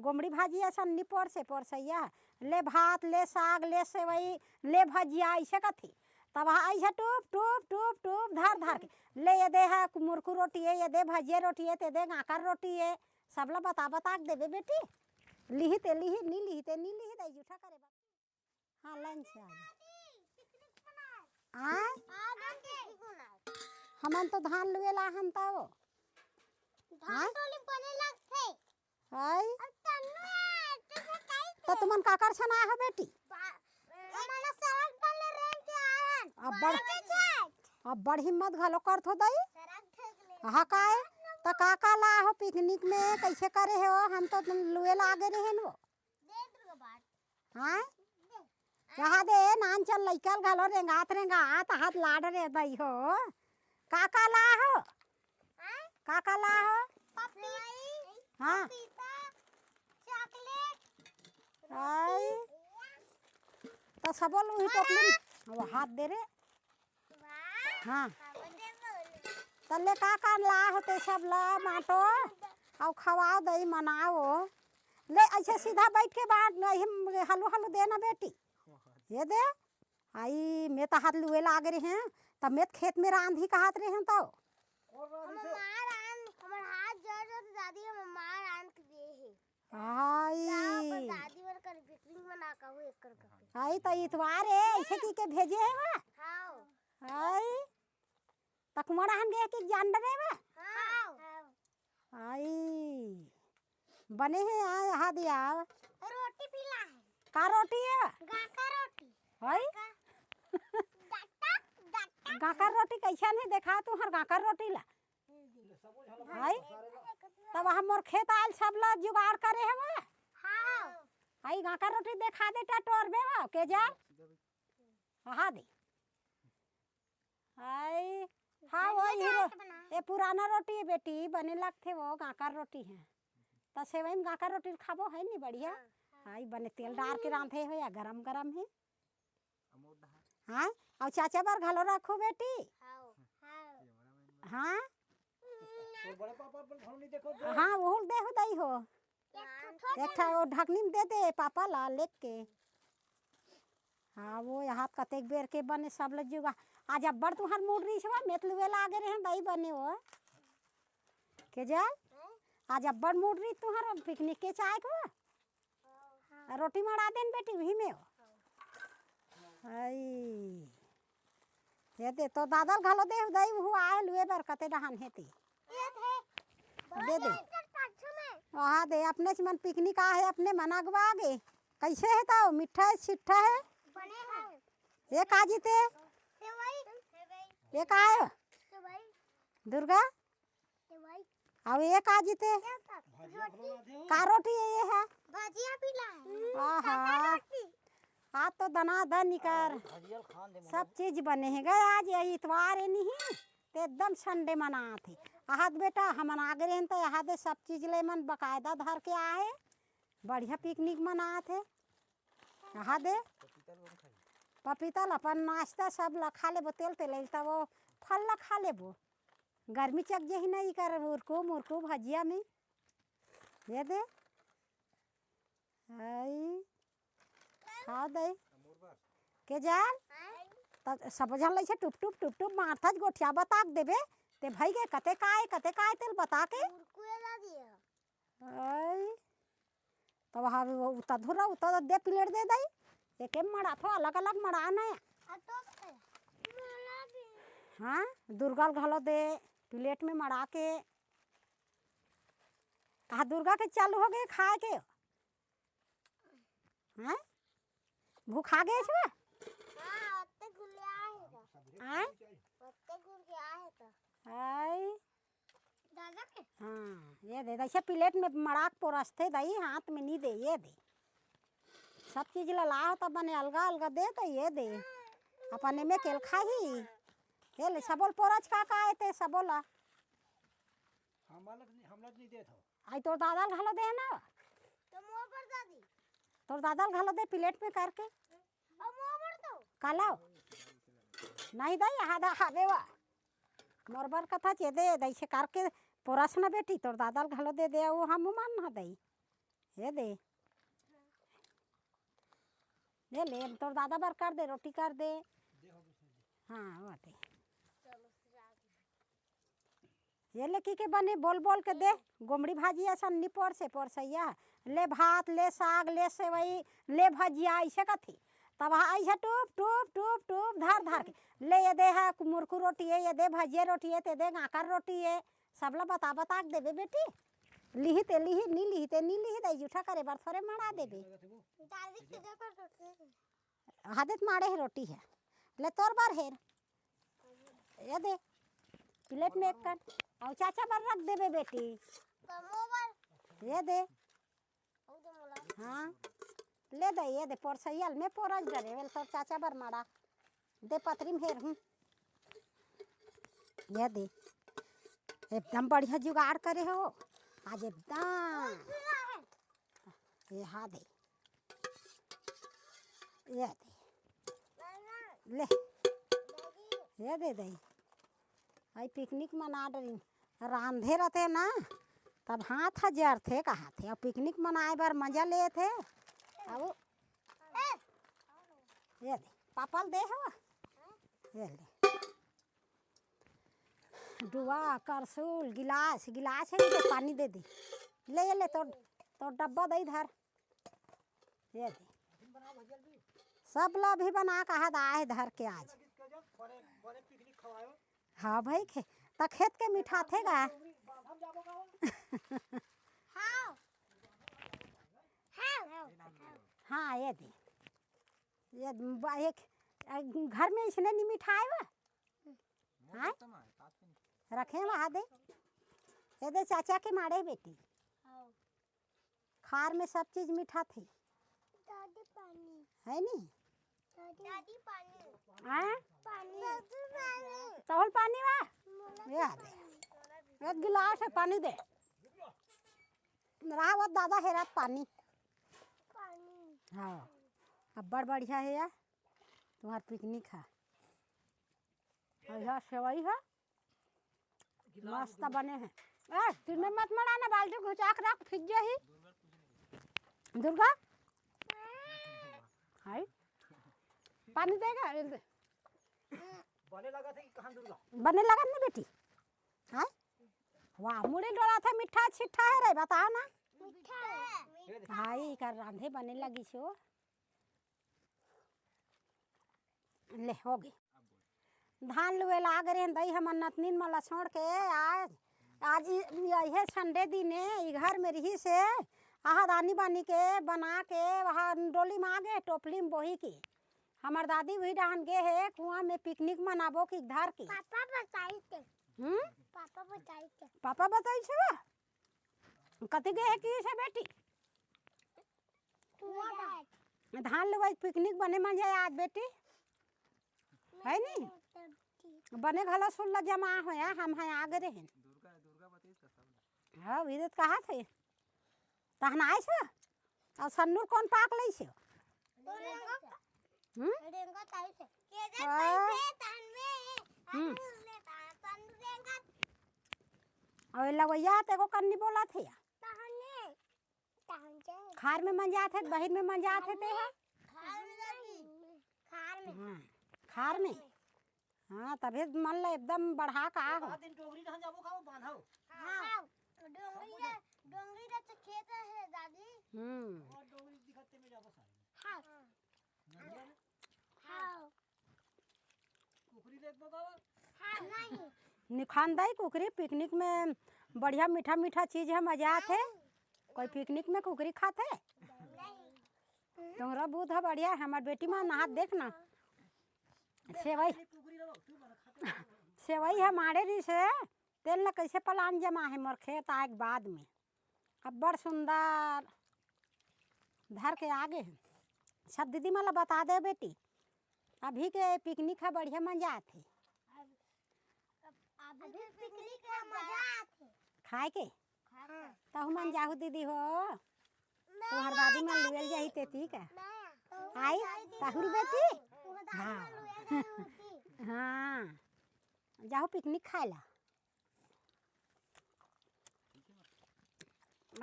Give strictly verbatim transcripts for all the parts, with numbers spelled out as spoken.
कोमड़ी भाजी असन नी पोरसे, पोरसइया ह, "ले भात, ले साग, ले सेवई, ले भजिया," अइसे कथे। तब ह अइसे टूप, टूप, टूप, टूप धर, धर के, "ले ये दे ह मुरकू रोटी ए, ये दे भजिया रोटी ए, ते दे गांकर रोटी ए," सबला बता, बता के देबे बेटी। लिही ते लिही, नी लिही ते नी लिही, दाई जूठा करे बा। हाँ, लाइन से आ जा। आय? हमन तो धान लुए ला हन तब। धान आय? टोली बने लगथे। आय? अब तन्नू आय, तो से काई त तुमन काकर छना हो बेटी? बा-, हमन सड़क डाले रेंग के आयन। अब्बड़, बड़े के छठ। अब्बड़ हिम्मत घलो करथो दाई। सड़क ढेक ले। हाँ काय? त का का ला हो पिकनिक में, कइसे करे हो? हम तो लुए ला आगे रहेन वो। दे दुर्गा बाट। हाँ? कहा दे, नान चल लइका ल घलो रेंगात रेंगात हाथ लाड रे दई हो। का का ला हो? हाँ? का का ला हो? पपी-, हाँ। पपीता, चॉकलेट, आई। रोटी। त सबो ल उही टोकरी म, वो हाथ दे रे। हाँ। तल्ले का का ला होते सब ला बांटो, अउ खवाओ दई मनाओ। ले अइसे सीधा बइठ के बांट, नहीं हलू हलू देना बेटी। ये दे, आई मैं तो हाथ लुए लाग रहे हैं, तब मैं तो खेत में रांधी कहत रहे हैं तो। हमर माँ रांध, हमर हाथ जर जर दादी हमर माँ रांध के दे हे। आई। जा, अपन दादी मन कर picnic मना कहू एकर करके। आई त इतवार ए, अइसे की के भेजे हे वा? हाँ। आई। त कुमार हन गे कि जान डरे वा? हाँ। आई। बने हे आ, यहाँ दिया। रोटी पिला हे। का रोटी ए? गांकर रोटी। आई? गांकर, गांकर। गांकर रोटी कइसन हे? देखा तुंहर गांकर रोटी ला। भाई, तब हम मोर खेत आयल सब ला जुगाड़ करे हवा। हाँ। आई गांकर रोटी देखा दे टा टोरबे वा, के जा? हाँ दे। आई, हाँ, वो बढ़िया हीरो, जाए के बना। ए पुराना रोटी हे बेटी, बने लगथे वो, गांकर रोटी हे। त सेवई में गांकर रोटी खाबो हे नी बढ़िया। हाँ, हाँ। आई बने तेल डार के रांधे हो या गरम गरम हे। हाँ, अउ चाचा बर घलो रखो बेटी। हाँ। हाँ। तोर बड़े पापा पर घलो नहीं देखो जो। हाँ, ओहू ल देहू दई हो। एक ठो एक ठा वो ढकनी में दे दे पापा ला लेके। हाँ, वो यहाँ कतेक बेर के बने सब ल जुगा। आज अब्बड़ तुंहर मूड रहिस हवा, मैं त लुए लागे रहे दई बने वो। के जाय? आज अब्बड़ मूड रहिस तुंहर picnic के चाय को। आ, रोटी मड़ा देन बेटी, उही में हो। आई। ये दे, तो दादा ल घलो दे, उदय, उहू आए लुए बर कते डहान हे ती। ये थे। दे दे। इधर पाछू में। वहाँ दे, अपने च मन picnic आ हे, अपने मन अगवा गे। कइसे हे तो? मिट्ठा हे, छिट्ठा हे? बने हे। ये का जीते? सेवई। ये का हे? सेवई। दुर्गा? ए भाई। अउ ये का जीते? ये का? रोटी। का रोटी हे ये हा? भजिया पिला हे। आहा। काकर रोटी। आज तो दनादन निकर। भजिया ल खान दे सब मोला। चीज बने हे गा आज, ये इतवार हे नहीं, ते एकदम Sunday मनात हे। आहत बेटा, हमन आगे रहेन त यहाँ दे सब चीज ले मन बकायदा धर के आहे, बढ़िया picnic मनात हे। यहाँ दे पपीता ल अपन नाश्ता सब ल खा लेबो, तेल तेल तब वो फल ल खा लेबो। गर्मी चक जही नहीं कर उरकू मुरकू भजिया में। ये दे। आई। खाओ दे। के जान? त सब झन लइसे टुप टुप टुप टुप मारथस, गोठिया बता के देबे। ते भई गे कते काय, कते काय तेल बता के। मुरकुए ला दिया। आई। तब हाँ, वो उता धुरा, उता दे plate दे दई। एके मड़ा थो, अलग-अलग मड़ा ना। आ तो मोला भी। हाँ, दुर्गा ल घलो दे, plate में मड़ा के। कहा दुर्गा के चालू हो गे खाए के। हाँ? भूखा गे हस बा? हाँ, ओत्ते गुलिया हे गा। आय? ओत्ते गुलिया हे तो। आय? दादा के? हाँ, ये दे, अइसे plate में मड़ा के पोरसथे दई, हाथ में नी दे, ये दे। सब चीज ला लाहो त बने अलगा अलगा दे, त ये दे। अपन एमे केल खाही। ये ले, सबो ल पोरस का का आए ते, सबो ला। हमला त नहीं, हमला त नहीं देत हो। आई तोर दादा ल घलो दे ना। तो मोर बर दादी। तोर दादा ल घलो दे plate में करके। अब मोर बर तो। काला? नहीं दई, आधा हावे वा। मोर बर कथा चे दे, दई से करके पोरस ना बेटी, तोर दादा ल घलो दे दे, वो हम मन ना दई। दे दे। ले ले, अब तोर दादा बर कर दे, रोटी कर दे। हाँ, बाटे। ये ले की के बने बोल बोल के दे। गोमड़ी भाजी असन नी पोरसे, पोरसैया। ले भात, ले साग, ले सेवई, ले भजिया, ऐसे कथी। तब हा ऐसे टूप टूप टूप टूप धर धर के। ले ये दे हा मुरकू रोटी है, ये दे भजिया रोटी है, ते दे गाकर रोटी है। सबला बता बता के देबे बेटी। लिही ते लिही, नी लिही ते नी लिही, दई जूठा करे बर थोरे मड़ा देबे। दादी के जगह रोटी है। हादे त माड़े हे रोटी हे। ले तोर बर हेर। ये दे। प्लेट में एक कन। अउ चाचा बर रख देबे बेटी। ये दे। हाँ। ले दे, ये दे, पोरसैया ल में पोरस डरे, वेल तोर चाचा बर माड़ा। दे पतरी में हेर हूँ। ये दे। एकदम बढ़िया जुगाड़ करे हो। आज एकदम। ये हा दे। ये दे। ले। ये दे दे। आई पिकनिक मना डरिन। रांधे रथे ना, तब हाथ ह जरथे कहाथे। अउ पिकनिक मनाए बर मजा लेथे। अउ ये दे, पापा ल दे हवा। ये ले। डुआ, करछुल, गिलास, गिलास हे, दे, पानी दे दे। ले, ये ले, तोर, तोर डब्बा दई धर। ये दे। सब ला भी बना कहा दा हे धर के आज। हाँ भाई, खे-, त खेत के मिठाथे गा। हाँ। हाँ, हाँ। हाँ, ये दे। ये ब-, एक, अ, घर में इसने नी मिठाए बा? हाँ? रखे वहाँ दे। ये दे चाचा के माड़े बेटी। खार में सब चीज मिठाथे। दादी पानी। है नी? दादी पानी। हाँ? पानी। दादी पानी। तहुल पानी बा? मोला ये आ दे। पानी। एक गिलास हे, पानी दे। रहा वो दादा हेरा पानी। पानी। हाँ, अब्बड़ बढ़िया हे यार, तुम्हार पिकनिक हे। अउ यहाँ सेवई हे, मस्त बने हे। ए, तुमने मत मड़ा ना, बाल्टी घुचा के रख, फिर जाही। दुर्गा, हाय, पानी देगा? बने लगत हे कि कहाँ दुर्गा? बने लगत नहीं बेटी, हाय। वाह, मुड़ी डोला था, मीठा छिट्ठा हे रे, बताओ ना। मीठा हे। भाई, कर रांधे बने लगी छो। ले, हो गे। धान लुए ला आ गे रेहेन दई हमर नतनीन मन ला छोड़ के। आज, आज इ-, यही संडे दिन ए, इ घर में रहिस हे। आहा, दानी बानी के बना के वहाँ डोली में आ गे, टोपली में बोही के। हमर दादी वही डहान गे हे, कुआं में पिकनिक मनाबो कि धर के। पापा बताई थे। हम्म? पापा बताई थे। पापा बताई छे बा? कति गे हे कि से बेटी? कुआं में। धान लुवई पिकनिक बने मजा आत बेटी, है नी? बने घलो सुल्ला जमा होया, हम हैं आ गे रेहेन। दुर्गा, दुर्गा बताइस का सब। हाँ, विदित कहा थे? तहन आइस हो? अउ सन्नूर कोन पाक लइस हो? हम्म? रेंगत आइस हे। के आ। जब पैसे तहन में, हम्म। तहन में, तहन रेंगत। अउ ए लवैया तेको कन्नी बोलत हे। तहन में। खार में मंजात हे, बहिर में मंजात हे ते ह? खार में जाती। खार में। हाँ, खार में। हाँ, तभे मन ला एकदम बढ़ा का हो। दिन डोंगरी डहन जाबो का, वो बांधव। हाँ। डोंगरी रे, डोंगरी रे तो खेत हे दादी। हम्म। और डोंगरी दिखते में जाबो सारे। हाँ। नदिया में? हाँ। कुकरी देखबो का? हाँ, नहीं। निखान दाई कुकरी पिकनिक में बढ़िया मीठा मीठा चीज हे, मजा आथे। कोई पिकनिक में कुकरी खाथे? नहीं। तोहरा बूध ह बढ़िया हे, हमर बेटी मन नहात देख ना। सेवई, सेवई ह माड़े रिहिस हे, तेन ला कइसे पलान जमा हे मोर खेत आए के बाद में। अब्बड़ सुंदर धर के आ गे हे। सब दीदी मन ला बता दे बेटी, अभी के पिकनिक ह बढ़िया मजा आथे। अभी पिकनिक में मजा आथे। खाए के? हाँ। तहु मन जाहू दीदी हो। तुहर दादी मन लुएल जाही तेती का? आई? ताहुल बेटी? हाँ। हाँ। जाहू पिकनिक खाए ला।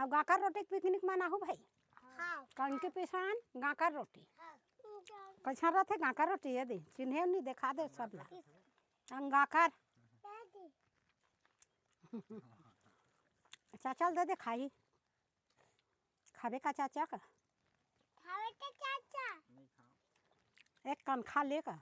अब गाकर रोटी के पिकनिक मनाहू भाई। हाँ। कनकी पिसान गाकर रोटी। हाँ। कैसन रथे गाकर रोटी? ये दे, चिन्हे नहीं, देखा दे सब ला। अंगाकर। चाचा ल दे दे खाई। खाबे का चाचा का? खावे के चाचा। एक कान खा ले का?